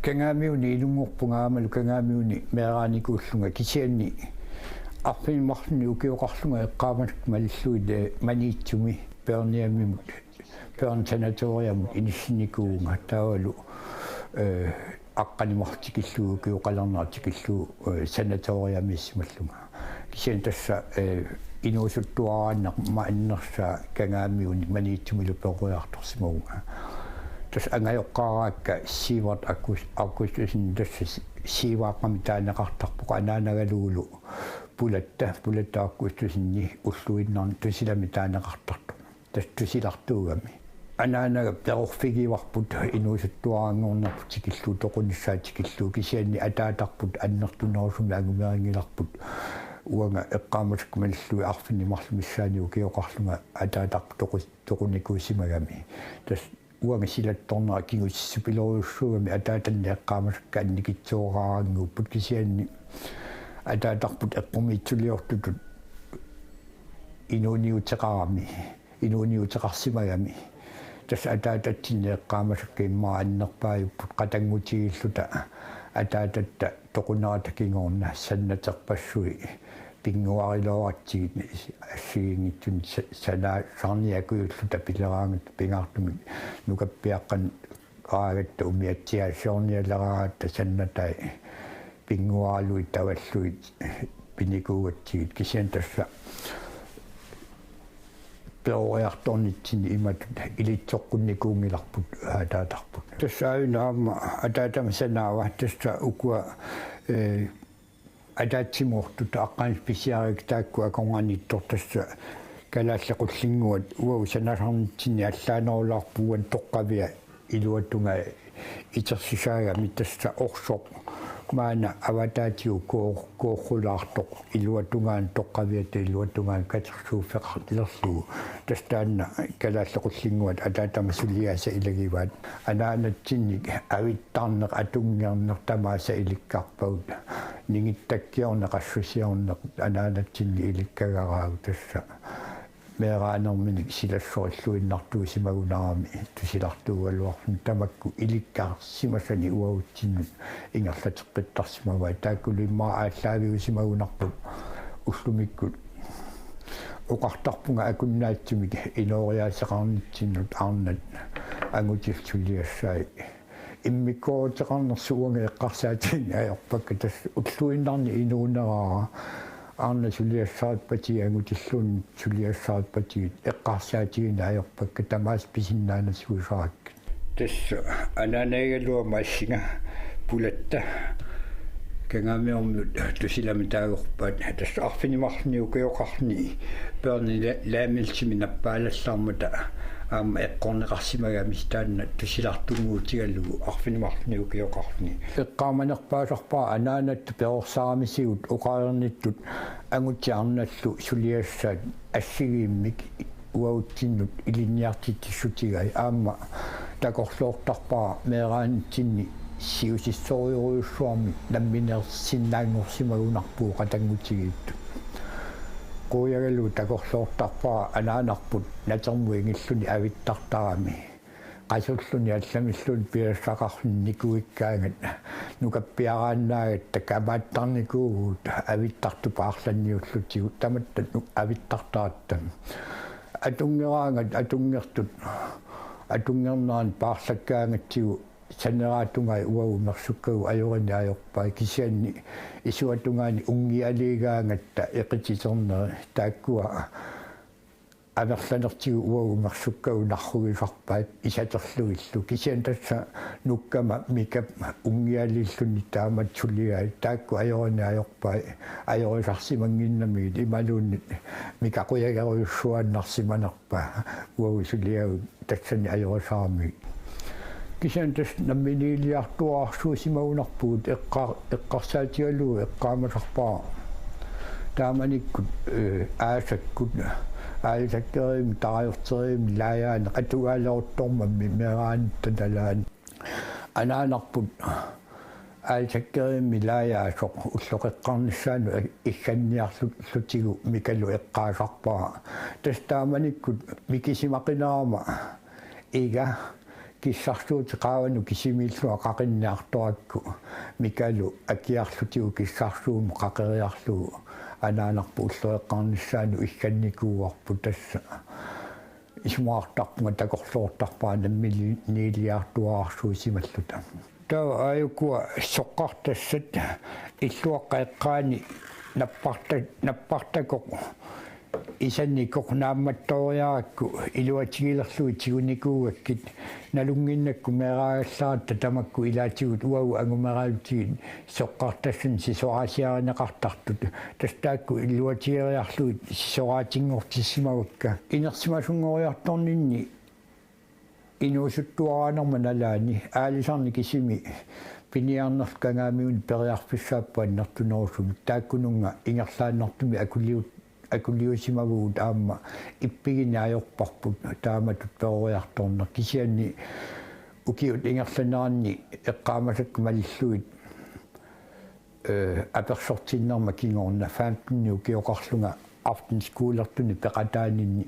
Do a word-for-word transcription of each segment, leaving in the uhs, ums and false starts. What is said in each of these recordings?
Kangaamiuni ilunngorpunga aammalu Kangaamiuni meeraanikuullunga kisianni arfineq-marlunnik ukioqarlunga eqqaamasakkut malillugit Maniitsumi børnehjemimut, børnesanatoriamut inissinnikuuvunga taavalu, eh, aqqaneq-marluk tikillugu ukioqalerneq tikillugu, eh, sanatoriamiissimallunga. Kisianni tassa, eh, inuusuttuaraannaq maannersaa Kangaamiuni Maniitsumilu peroriartorsimavunga. Tassa angajoqqaaraakka Sivert August-, Augustussen tassa Si-, Sivaaqqami taaneqartarpoq anaanagalugulu Pulatta, Pulatta Augustussenni ulluinnarni Tusilami taaneqartartoq. Tassa Tusilartuugami. Anaanaga perorfigivarput inuusuttuaraanngornerput tikillugu toqunissaa tikillugu kisianni ataatarput annertunerusumik angumerinngilarput. Uanga eqqaamasakkut malillugit arfineq-marluk missaani ukioqarlunga ataatarput toqu-, toqunikuusimagami. Tassa uanga silattornera kingusissupilorujussuugami ataatanni eqqaamasakka annikitsuoraaraannguupput kisianni ataatarput eqqumiitsuliortutut inuuniuteqarami. Inuuniuteqarsimagami. Tassa ataatatsinni eqqaamasakka immaqa annerpaajupput qatanngutigiilluta ataatatta toqunerata kingorna sannaterpassui pinnguarilooratsigit assigiinngitsunik sa-, sanaasarniakujuulluta pileraangatta pingaartumik nukappiaqqan aagatta umiatsiaasiornialeraangatta sannatai pinnguaralugit tavallugit pinikuugatsigit kisianni tassa peroriartornitsinni imatut ilitsoqqunnikuunngilarput ataatarput. Tassa aajuna aamma ataatama sanaava tassa ukua, eh, ataatsimoortut aqqaneq-pisiarik taakku akornanniittoq tassa Kalaallit Qullinnguat uagut sanasarnitsinni allaanerulaarpoq uani toqqavia iluatungaa itersisaagami tassa orsoq maanna avataatigut koo-, koorulaartoq iluatungaanut toqqaviata iluatungaanut katersuuffeqarlerlugu. Tassa taanna Kalaallit Qullinnguat ataatama suliaasa ilagivaat. Anaanatsinnik avittarneq atungerneq tamaasa ilikkarpagut. Ningittakkiorneq qassusiorneq anaanatsinnik ilikkagaraagut tassa. Meeraanerminik silassorilluinnartuusimagunarami Tusilartuugaluarluni tamakku ilikkarsimasani uagutsinnut ingerlateqqittarsimavai. Taakkulu immaqa aallaaviusimagunarput ullumikkut. Oqartarpunga akunnaatsumik inooriaaseqarnitsinnut arnat angutillu suliassai. Immikkooruteqarnersut uanga eqqarsaatigineq ajorpakka tassa ulluinnarni inuuneraara arnat suliassarippatigiit angutilluunniit suliassarippatigiit eqqarsaatigineq ajorpakka tamaasa pisinnaanasuusarakkit. Tassa anaanagigaluama assinga Pulatta Kangaamiormiut Tusilami taagorpaat tassa arfineq-marlunnik ukioqarluni børnelægemiddelimi nappaalallarmata aamma eqqorneqarsimagami taanna Tusilartuunnguutigalugu arfineq-marlunnik ukioqarluni. Eqqaamanerpaasarpara anaanattut perorsaaramisigut oqareernittut angutit arnallu suliassaat assigiimmik uagutsinnut ilinniartitsissutigai aamma takorloortarpara meeraanitsinni siusissorujorujussuarmik nammineersinnaanngorsimagunarpugut qatanngutigiittut. Quiagalu takorloortarpara anaanarput natermut ingilluni avittartarami. Qasulluni allamilluunniit piassaqarluni nikuikkaangat nukappiaraannaagatta kamaattarnikuuvugut avittartut paarlanniullutigu tamatta nu-, avittartaratta. Atunngeraangat atunngertut atunngernerani paarlakkaangatsigu saneraat tungai uagut umersukkagut ajorineq ajorpai kisianni isuatungaani unngialiigaangatta eqititerneri taakkua amerlanertigut uagut umersukkagut narrugisarpaat isaterlugillu kisianni tassa nukkama mikap unngialiilluni taamatut suliai taakku ajorineq ajorpai ajorisarsimannginnamigit imaluunniit mika quiagerujussuaannarsimanerpa uagut suliagut tassani ajorisarami. Kisianni tassa namminiiliartuaarsuusimagunarpugut eqqa-, eqqarsaatigalugu eqqaamasarpara. Taamanikkut, eh, aasakkut, aalisakkereermi, tarajortereermi, laajaaneq atugaaleruttormammi meeraanitta nalaani. Anaanarput aalisakkereermi laajaasoq ulloqeqqarnissaanut igganniarlutigu mikalu eqqaasarpara. Tassa taamanikkut mikisimaqinerama iga Kissarsuutit qaavanut kisimiillunga qaqinneq artorakku Mikalu akiarlutigu kissarsuummut qaqeriarlugu anaanarput ulloqeqqarnissaanut iggannikuuarput, tassa isumaqartarpunga takorloortarpara namminiiliartuaarsuusimalluta. Taava aajukua soqqartassat illuaqqap eqqaani napparta-, nappartakoq isanikoq naammattooriarakku iluatigilerlugit tigunikuugakkit, nalunnginnakku meeraagallaratta tamakku ilaatigut uagut angumeralutigit soqqartassanik sisoraasiarineqartartut. Tassa taakku iluatigeriarlugit sisoraatinngortissimavakka. Inersimasunngoriartorninni inuusuttuaraanerma nalaani aalisarneq kisimi piniarnerlu kangaamiuni periarfissaappat annertunerusumik, taakkununnga ingerlaannartumik akuliu-, akuliusimavugut aamma ippigineq ajorparput taamatut peroriartorneq. Kisianni ukiut ingerlaneranni eqqaamasakka malillugit, eh, apersortinnerma kingorna femten ukioqarlunga aftenskolertunik peqataaninni,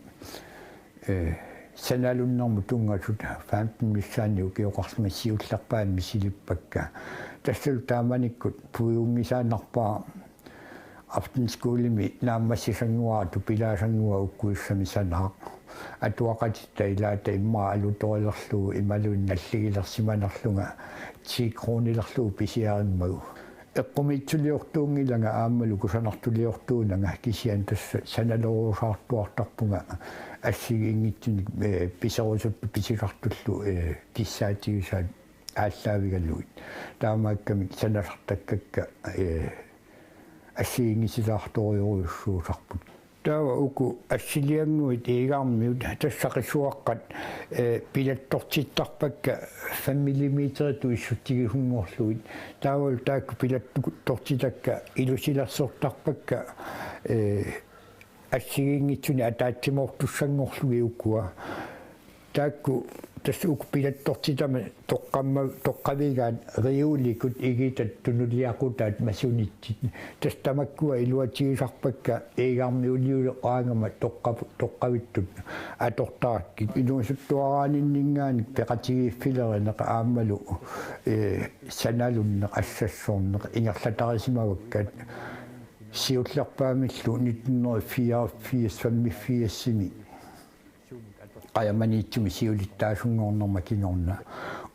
eh, sanalunnermut tunngasut femten missaanni ukioqarlunga siullerpaamik misilippakka. Tassalu taamanikkut puigunngisaannarpara aftenskolemi naammassisannguara tupilaasannguaq ukkuissamik sanaaq. Atuaqatitta ilaata immaqa alutorilerlugu imaluunniit nalligilersimanerlunga ti kronilerlugu pisiarimmagu. Eqqumiitsuliortuunngilanga aammalu kusanartuliortuunanga, kisianni tassa sanalerusaartuartarpunga assigiinngitsunik, eh, piserusuttut pisisartullu, eh, kissaatigisaat aallaavigalugit. Taamaakkamik sanasartakkakka, eh, assigiinngitsilaartorujorujussuusarput. Taava uku assiliannguit Egarmiut, tassa qisuaqqat, eh, pilattortittarpakka fem millimeteritut issutsigisunngorlugit. Taavalu taakku pilattortitakka ilusilersortarpakka, eh, assigiinngitsunik ataatsimoortussanngorlugit ukua. Taakku tassa uku pilattortitama toqqamma-, toqqavigaat reolikut igitat tunuliaqutaat masunitsit. Tassa tamakkua iluatigisarpakka Egarmiuliulaarama toqqa-, toqqavittut atortarakkit. Inuusuttuaraaninninngaanniit peqatigiiffilerineq aammalu, eh, sanalunneq assassorneq ingerlatarisimavakka. Siullerpaamillu nitten hundrede fireogfirs femogfirsimi Qaja Maniitsumi siulittaasunngornerma kingorna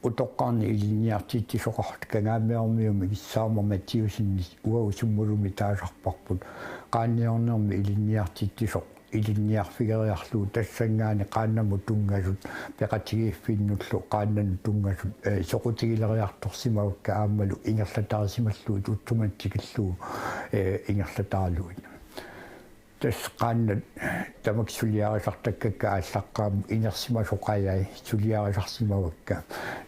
utoqqarnik ilinniartitsisoqarluta Kangaamiormiut Mikissaarma Mathiussenip uagut Sumulumi taasarparput. Qaanniornermi ilinniartitsisoq ilinniarfigeriarlugu tassanngaanniit qaannamut tunngasut peqatigiiffinnullu qaannanut tunngasut, eh, soqutigileriartorsimavakka aammalu ingerlatarisimallugit utsumut tikillugu, eh, ingerlataralugit. Tassa qaannat tamakku suliarisartakkakka aallaqqaammut inersimasoq Qajai suliarisarsimavakka.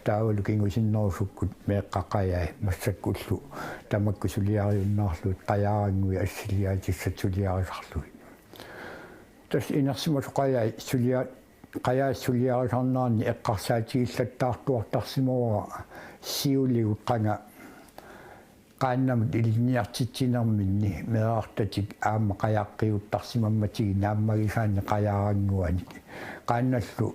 Taavalu kingusinnerusukkut meeqqat Qajai massakkullu tamakku suliariunnaarlugit Qajaarannguit assiliaatissat suliarisarlugit. Tassa inersimasoq Qajai sulia-, Qajai suliarisarnerani eqqarsaatigillattaartuartarsimavara siuligut qanga qaannamut ilinniartitsinerminni meerartatik aamma qajaqqiuttarsimammatigit naammagisaannik Qajaarannguanik. Qaannallu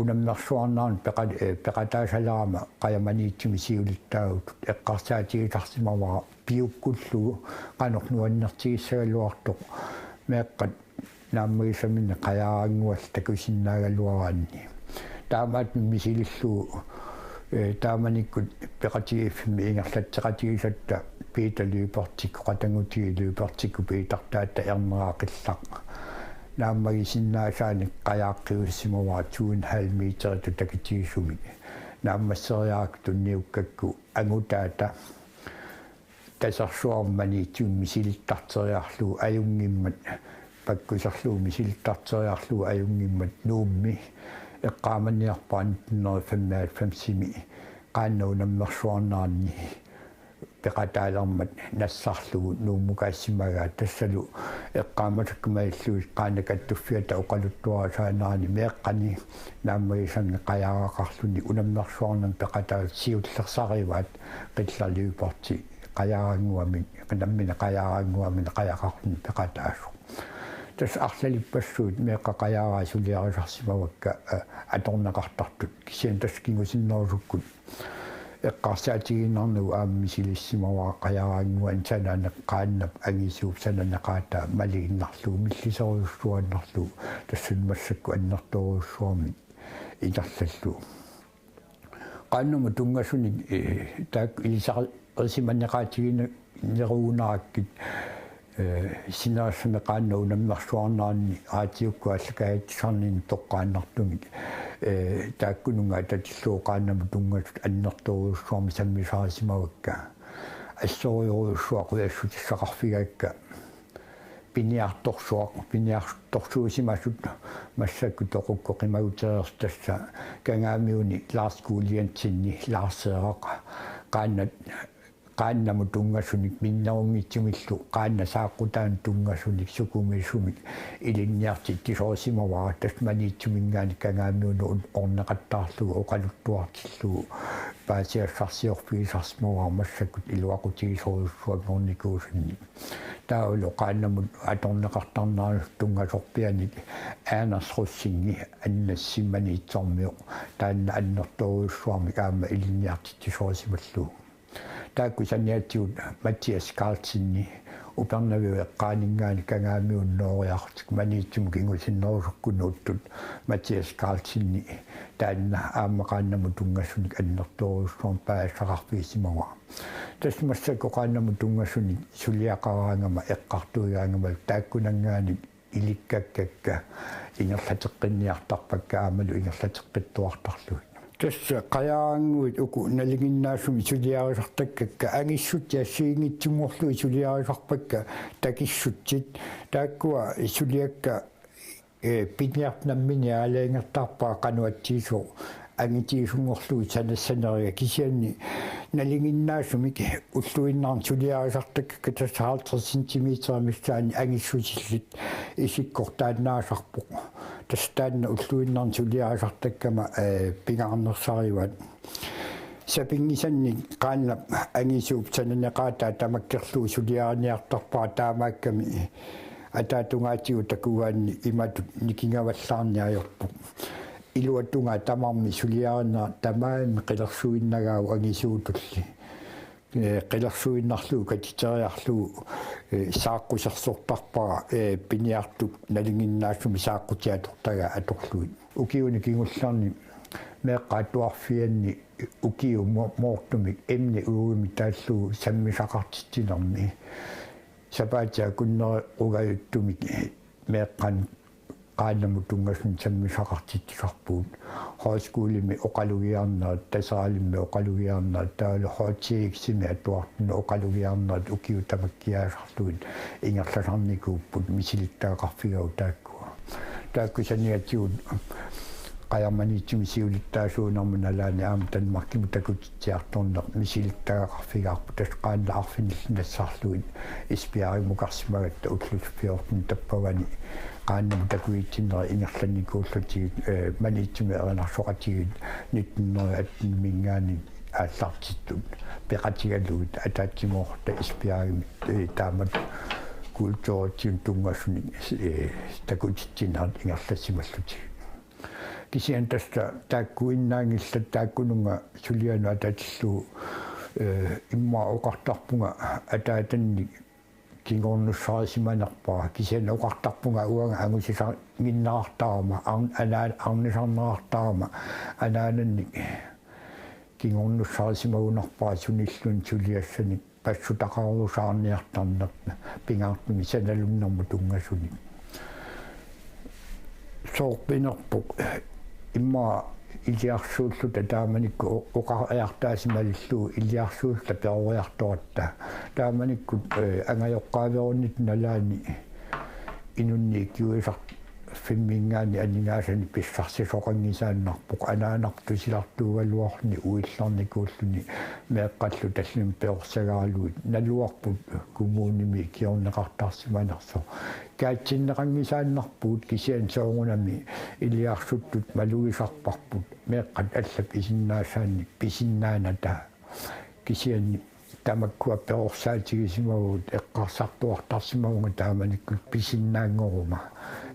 unammersuarnerani peqa-, eh, peqataasalerama Qaja Maniitsumi siulittaasutut eqqarsaatigisarsimavara piukkullugu qanoq nuannertigissagaluartoq meeqqat naammagisaminnik Qajaarannguallu takusinnaagaluaraanni. Taamaattumik misilillugu, eh, taamanikkut peqatigiiffimmi ingerlatseqatigisatta Peter Lybertikkut, Qatanngutigiit Lybertikkut Petertaata ernera qillaq, naammagisinnaasaanik qajaqqiussimavara to en halv meteritut takitigisumik. Naammasseriarakku tunniukkakku angutaata Tasersuarmi Maniitsumi misilittarteriarlugu ajunngimmat, pakkuserlugu misilittarteriarlugu ajunngimmat Nuummi eqqaamaniarpara nitten hundrede femoghalvfemsimi qaannat unammersuarneranni peqataalermat nassarlugu Nuummukaassimagaa. Tassalu eqqaamasakka malillugit qaannat kattuffiata oqaluttuarisaanerani meeqqani naammagisannik qajaaraqarluni unammersuarnermi peqataasut siullersarivaat, qillaq Lyberti Qajaarannguami, nammineq Qajaarannguami qajaqarluni peqataasoq. Tassa arlalippassuit meeqqat qajaaraat suliarisarsimavakka, eh, atorneqartartut. Kisianni tassa kingusinnerusukkut eqqarsaatigiinnarnagu aamma misilissimavara qajaaraannguani sananeq qaannap angisuup sananeqaataa maluginnarlugu, millisorujussuaannarlugu, tassani massakkut annertoorujussuarmik ingerlallugu. Qaannamut tunngasunik, eh, taakku ilisarisimaneqaatiginerugunarakkit, eh, sinerissami qaannat unammersuarneranni raatiukkut aallakaatitsisarninni toqqaannartumik, eh, taakkununnga atatillugu qaannamut tunngasut annertoorujussuarmik sammisarisimavakka. Assorujussuaq qujassutissaqarfigaakka. Piniartorsuaq, piniartorsuusimasut massakkut toqukkut qimagutereersut, tassa Kangaamiuni Lars Kuuliansinni Larseeraq qaannat, qaannamut tunngasunik minnerunngitsumillu qaannat saaqqutaanut tunngasunik sukumiisumik ilinniartitsisorisimavara, tassa Maniitsuminngaanniit Kangaamiunut orneqattaarlugu oqaluttuartillugu paasiassarsiorfigisarsimavara massakkut iluaqutigisorujussuanngornikuusannik. Taavalu qaannamut atorneqartarnerannut tunngasorpianik Anders Rosing, Annassi Maniitsormioq, taanna annertoorujussuarmik aamma ilinniartitsisorisimallugu. Taakku saniatigut Mathias Carlsen, Upernaviup eqqaaninngaanniit Kangaamiunut nooriarlutik Maniitsumut kingusinnerusukkut nuuttut, Mathias Carlsen, taanna aamma qaannamut tunngasunik annertoorujussuarmik paasisaqarfigisimavara. Tassa massakkut qaannamut tunngasunik suliaqaraangama eqqartuigaangamalu taakkunanngaanniit ilikkakkakka ingerlateqqinniartarpakka aammalu ingerlateqqittuartarlugit. Tassa qajaaraannguit uku nalinginnaasumik suliarisartakkakka angissutsit assigiinngitsunngorlugit suliarisarpakka takissutsit, taakkua suliakka, eh, piniartut nammineq aalajangertarpaat qanoq atsigisoq angitigisunngorlugit sanassaneriga, kisianni nalinginnaasumik ulluinnarni suliarisartakkakka tassa halvtreds centimeter missaani angissusillit isikkortaannaasarpoq. Tassa taanna ulluinnarni suliarisartakkama, eh, pingaarnersarivaat. Sapinngisannik qaannap angisuup sananeqaataa tamakkerlugu suliariniartarpara, taamaakkami ataatungaatigut takugaanni imatut nikingavallaarneq ajorpoq. Iluatungaa tamarmik suliarinera tamaani qilersuinnagaavoq angisuutulli. Eh, qilersuinnarlugu katiteriarlugu, eh, saaqqusersortarpara, eh, piniartut nalinginnaasumik saaqqutiatortagaat atorlugit. Ukiuni kingullerni meeqqat atuarfianni ukiut mo-, moortumik emne ugemi taallugu sammisaqartitsinermi sapaatip akunnerugaajuttumik meeqqanut qaannamut tunngasunik sammisaqartitsisarpugut. Højskolemi oqalugiarnerit, Taseralimmi oqalugiarnerit, taavalu H T X-imi atuartunut oqalugiarnerit ukiut tamakkiaasarlugit ingerlasarnikuupput, misilittagaqarfigaat taakkua. Taakku saniatigut Qajaq Maniitsumi siulittaasuunerma nalaani aamma Danmarkimut takutitsiartorneq misilittagaqarfigaarput, tassa qaannat arfinillit nassarlugit Esbjergimukarsimagatta ullut fjorten tappavani qaannamut takusitsinerit ingerlannikuullutigit, eh, Maniitsumi erinarsoqatigiit nitten hundrede atten-iminngaanniit aallartittut peqatigalugit ataatsimoorutta Esbjergimi, eh, taamatut kulturitsinnut tunngasunik, eh, takutitsinerit ingerlassimallutigit. Kisianni tassa taakkuinnaanngillat, taakkununnga sulianut atatillugu, eh, immaqa oqartarpunga ataatannik kingornussarisimanerpara, kisianni oqartarpunga uanga angusisanginnerartarama, arn-, anaa-, arnisarnerartarama anaanannik kingornussarisimagunarpara sunilluunniit suliassanik passutaqarusaarniartarneq pingaartumik sanalunnermut tunngasunik. Soorpinerpoq, immaqa iliarsuulluta taamanikkut o-, oqariartaasimalillugu iliarsuulluta peroriartoratta. Taamanikkut, eh, angajoqqaaverunnitut nalaani inunnik ikiuisarfimminngaanniit aningaasanik pissarsisoqanngisaannarpoq, anaanartusilartuugaluarluni uillarnikuulluni meeqqallu tallimat perorsagaarlugit. Naluarput kommunimi ikiorneqartarsimanersoq. Kaatsinneqanngisaannarpugut, kisianni soorunami iliarsuttut malugisarparput meeqqat allat isinnaasaanik pisinnaanata. Kisianni Tamakkua perorsaatigisimavugut eqqarsartuartarsimavunga taamanikkut pisinnaanngoruma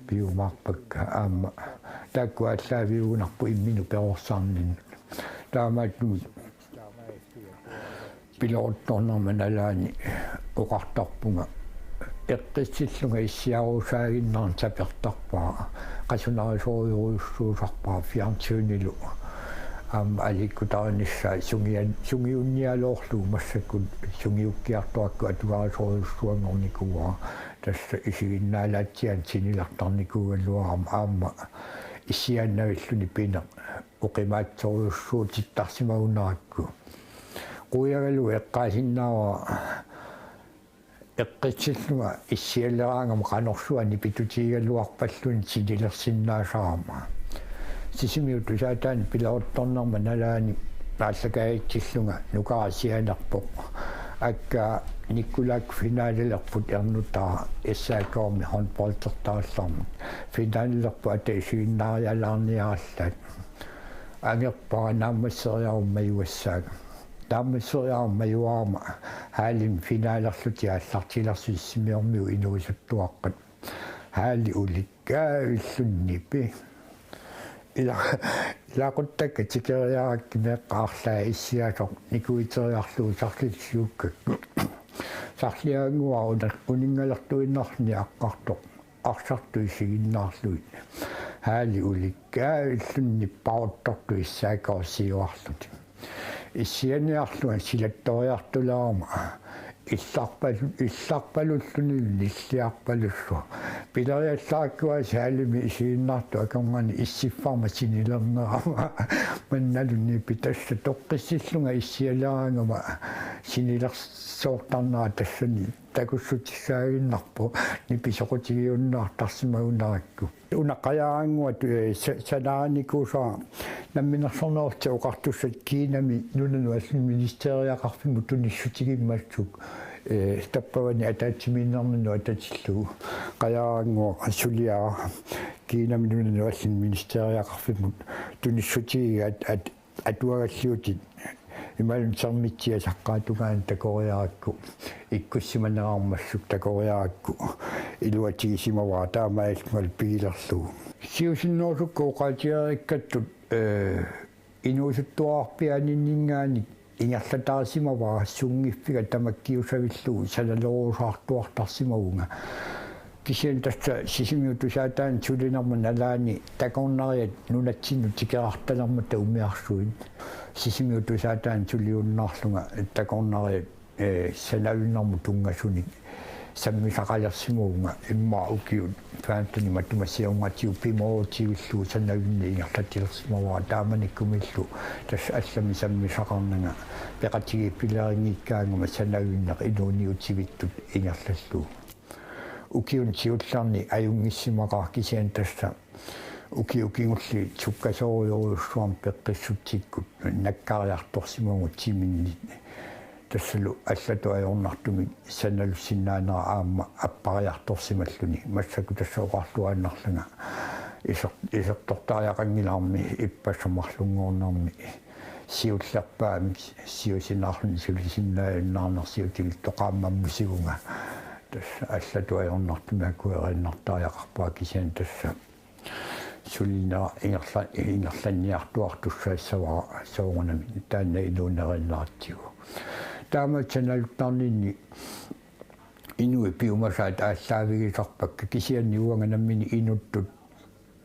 piumaarpakka aamma taakku aallaaviugunarput imminut perorsarninnut. Taamaattumik pileruttornerma nalaani oqartarpunga eqqissillunga issiarusaaginnarnut tapertarpara, qasunarisorujussuusarpara fjernsynilu aamma aliikkutarinissaa sungian-, sungiunnialoorlugu massakkut sungiukkiartorakku atugarisorujussuanngornikuuara, tassa isiginnaalaatsiaanut sinilertarnikuugaluarama aamma issiaannavilluni pineq oqimaatsorujussuutittarsimagunarikku. Quiagalugu eqqaasinnaavara eqqissillunga issialeraangama qanorsuaq nipitutigigaluarpalluunniit sinilersinnaasarama. Sisimiut tusaataanni pileruttornerma nalaani aallakaatitsillunga nukara sianerpoq. Akka Nikolak finaalilerput ernutaa S A K-mi håndboldertarallarmat. Finaalilerput ata isiginnaarialaarniarallaat. Angerpara naammasseriarummajuassaanga. Naammasseriarummajuarama hallimi finaalerlutik aallartilersut Sisimiormiut inuusuttuaqqat. Halli ulikkaavilluni nipi. Ila-, ilaquttakka tikeriarakkit meeqqat arlaat issiasoq nikuiteriarlugu sarlitsiukkakku. Sarliaannguaq una-, uninngalertuinnarluni aqqartoq arsartut isiginnaarlugit. Halli ulikkaavilluni nipparuttortut S A K-siuarlutik. Issianiarlunga silattoriartulerama illarpalu-, illarpalulluni nilliarpalussu. Pileriallarakku aasiit hallimi isiginnaartut akornanni issiffarma sinilernerama. Mannalu nipi tassa toqqissillunga issialeraangama sinilersoortarnera tassani takussutissaaginnarpoq nipi soqutigiunnaartarsimagunarakku. Una qajaraannguaq, eh, sa-, sanaarinikuusara Namminersornerullutik Oqartussat Kinami nunanut allani ministeriaqarfimmut tunissutigimmassuk, eh, tappavani ataatsimiinnerminut atatillugu. Qajaraannguaq suliara Kinami nunanut allani ministeriaqarfimmut tunissutigigaat at-, atuagalliutit imaluunniit sermitsiat saqqaatungaanut takoriarakku, ikkussimaneqarmassuk takoriarakku iluatigisimavara taamaalillungalu pigilerlugu. Siusinnerusukkut oqaatigereerikkattut, eh, inuusuttuararpiaaninninngaanniit ingerlatarisimavara sunngiffiga tamakkiusavillugu sanalerusaartuartarsimavunga. Kisianni tassa Sisimiut tusaataanni sulinerma nalaani takornariat nunatsinnut tikerartalermata umiarsuit. Sisimiut tusaataanni suliunnaarlunga takornariat, eh, sanavimmermut tunngasunik sammisaqalersimavunga, immaqa ukiut femtenit matuma siornatigut pimoorutivillugu sanavimmeq ingerlatilersimavara taamanikkumillu tassa allamik sammisaqarnanga peqatigiiffilerinngikkaangama sanavimmeq inuuniutivittut ingerlallugu. Ukiuni siullerni ajunngissimaqaaq kisianni tassa ukiut kingulliit sukkasoorujorujussuarmik peqqissutsikkut nakkariartorsimavugut timinnit. Tassalu allatut ajornartumik sanalussinnaanera aamma appariartorsimalluni. Massakkut tassa oqarluaannarlanga iser-, isertortariaqanngilarmi ippassaq marlunngornermi siullerpaamik siusinaarluni sulisinnaajunnaarnersiutigisoq qaammammut sivunga. Tassa allatut ajornartumik akueriinnartariaqarpara kisianni tassa sulinera ingerla-, ingerlanniartuartussaassavara soorunami taanna inuuneriinnaratsigu. Taamaattumik sanaluttarninni inuit piumasaat aallaavigisarpakka kisianni uanga nammineq inuttut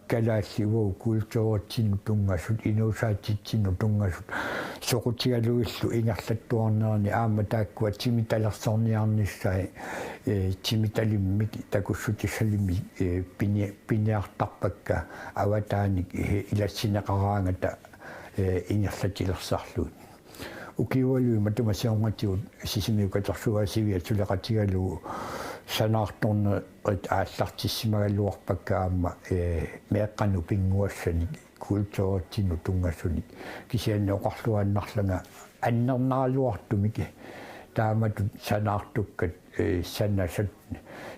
kalaallit uagut kulturitsinnut tunngasut, inuusaatitsinnut tunngasut soqutigalugillu ingerlattuarnerini aamma taakkua timitalersorniarnissaat, eh, timitalimmik takussutissalimmik, eh, pini-, piniartarpakka avataanik, eh, ilassineqaraangata, eh, ingerlatilersarlugit. Ukiualuit matuma siornatigut Sisimiut Katersugaasiviat suleqatigalugu sanaartornerit aallartissimagaluarpakka aamma, eh, meeqqanut pinnguassanik kulturitsinnut tunngasunik. Kisianni oqarluaannarlanga annernaraluartumik taamatut sanaartukkat, eh, sanasat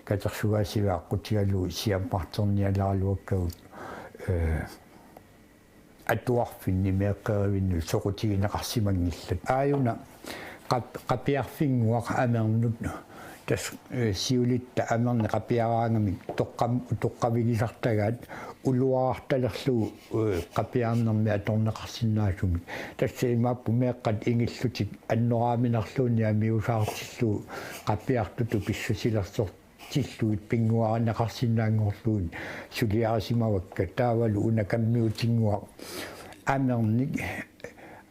katersugaasiviit aqqutigalugu siammarternialeraluakkagut, eh, atuarfinni meeqqerivinnut soqutigineqarsimanngillat. Aajuna Qap-, qapiarfinnguaq amernut. Tassa, eh, siulitta amerni qapiaraangamik toqqam-, toqqavigisartagaat uluartalerlu, eh, qapiarnermi atorneqarsinnaasumik. Tassa imaappoq meeqqat ingillutik annoraaminarluunniit amiusaartillugu qapiartutut pissusilersortillugit pinnguarineqarsinnaanngorlugit suliarisimavakka taavalu una kammiutinnguaq amernik,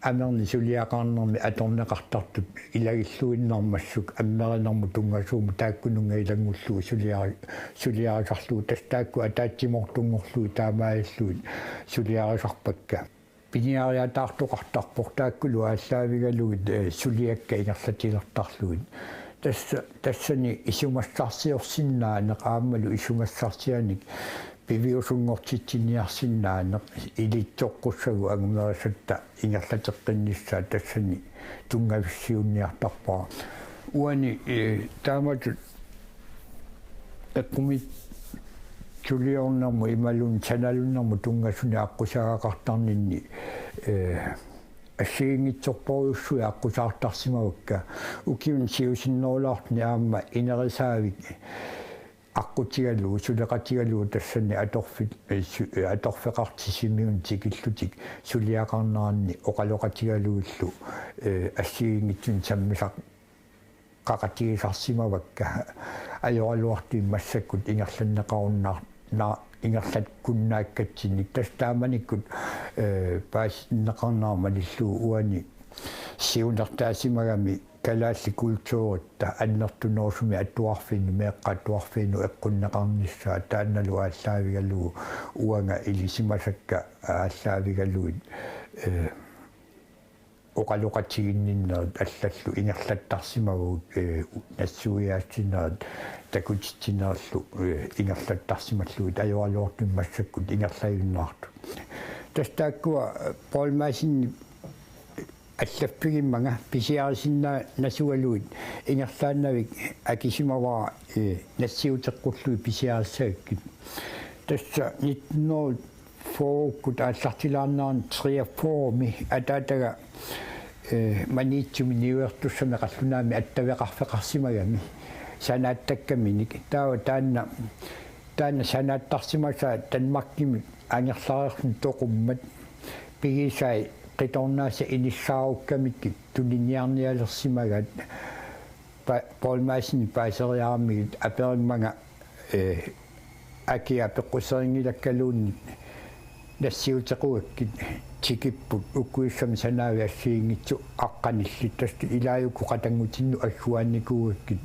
amernik suliaqarnermi atorneqartartut ilagilluinnarmassuk ammerinermut tunngasuumut taakkununnga ilanngullugu suliari-, suliarisarlugu tassa taakku ataatsimoortunngorlugit taamaalillugit suliarisarpakka. Piniariataartoqartarpoq taakkulu aallaavigalugit, eh, suliakka ingerlatilertarlugit. Tassa, tassani isumassarsiorsinnaaneq aammalu isumassarsianik piviusunngortitsiniarsinnaaneq ilitsoqqussagut angumerisatta ingerlateqqinnissaat tassani tunngavissiunniartarpara. Uani, eh, taamatut eqqumiitsuliornermut imaluunniit sanalunnermut tunngasunik aqqusagaqartarninni, eh, assigiinngitsorpassuit aqqusaartarsimavakka. Ukiuni siusinnerulaartuni aamma inerisaavik aqqutigalugu, suleqatigalugu tassani atorfit-, eh, su-, eh, atorfeqartitsisimiunut tikillutik suliaqarneranni oqaloqatigalugillu, eh, assigiinngitsunik sammisaq- qaqatigisarsimavakka ajoraluartumik massakkut ingerlanneqarunnaar-, na-, ingerlakkunnaakkatsinnik. Tassa taamanikkut, eh, paasinneqarnera malillugu uani siunertaasimagami kalaallit kulturitta annertunerusumik atuarfiinut, meeqqat atuarfiinut eqqunneqarnissaat taannalu aallaavigalugu uanga ilisimasakka aallaavigalugit, eh, oqaloqatiginninnerit allallu ingerlattarsimavagut, eh, nassuiaatsinerit takutitsinerillu, eh, ingerlattarsimallugit ajoraluartumik massakkut ingerlajunnaartut. Tassa taakkua, eh, Poul Madsenip allaffigimmanga pisiarisinnaanasugaluit ingerlaannavik akisimavara, eh, nassiuteqqullugit pisiarissagakkit. Tassa nitten hundrede fyrreukkut aallartilaarnerani treogfyrremi ataataga, eh, Maniitsumi niuertussami qallunaami attaveqarfeqarsimagami sanaattakkaminnik. Taava taanna, taanna sanaattarsimasaa Danmarkimi angerlareerluni toqummat pigisai qitornaasa inissaarukkamik tuniniarnialersimagaat. Pa-, Poul Madsen paaseriaramigit aperimmanga, eh, akia peqquserinngilakkaluunniit nassiutequgakkit tikipput ukkuissamik sanaavik assigiinngitsut aqqanillit tassa ilaajuku qatanngutinnut agguaannikuugakkit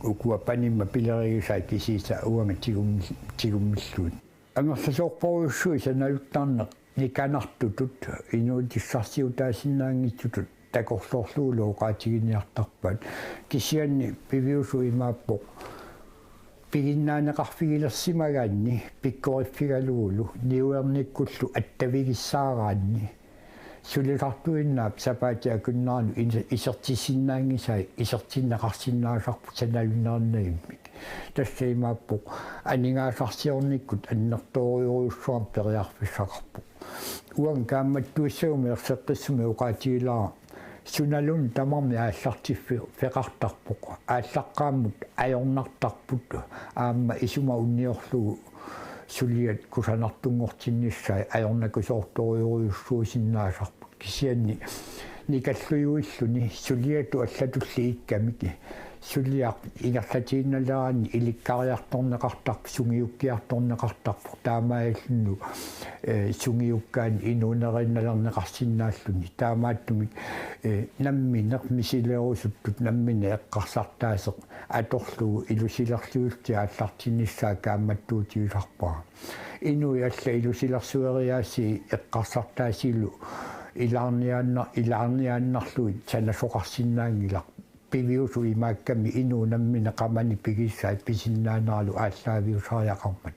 ukua panimma pilerigisai kisiisa uanga tigummi-, tigummillugit. Amerlasoorpassuit sanaluttarneq nikanartutut inuutissarsiutaasinnaanngitsutut takorloorlugulu oqaatiginiartarpaat. Kisianni piviusut imaappoq piginnaaneqarfigilersimagaanni pikkoriffigalugulu niuernikkullu attavigissaaraanni sulisartuinnaap sapaatip akunneranut in-, isertissinnaanngisai isertinneqarsinnaasarput sanalunnernavimmik. Tassa imaappoq aningaasarsiornikkut annertoorujorujussuarmik periarfissaqarpoq. Uanga kaammattuissaguma erseqqissumik oqaatigilaara sunaluunniit tamarmik aallartiffi-, feqartarpoq. Aallaqqaammut ajornartarput aamma isuma unniorlugu suliat kusanartunngortinnissai ajornakusoortorujorujussuusinnaasarput. Kisianni nikallujuilluni suliatut allatulli ikkamik suliaq ingerlatiinnaleraanni ilikkariartorneqartarpoq, sungiukkiartorneqartarpoq, taamaalilluni, eh, sungiukkaanni inuuneriinnalerneqarsinnaalluni. Taamaattumik, eh, nammineq misileerusuttut nammineq eqqarsartaaseq atorlugu ilusilerluullutik aallartinnissaa kaammattuutigisarpara. Inuit allat ilusilersueriaasii eqqarsartaasiillu ilaarniaanna-, ilaarniaannarlugit sanasoqarsinnaanngilaq. Piviusut imaakkami inuup nammineq qamani pigisaat pisinnaaneralu aallaaviusariaqarmat.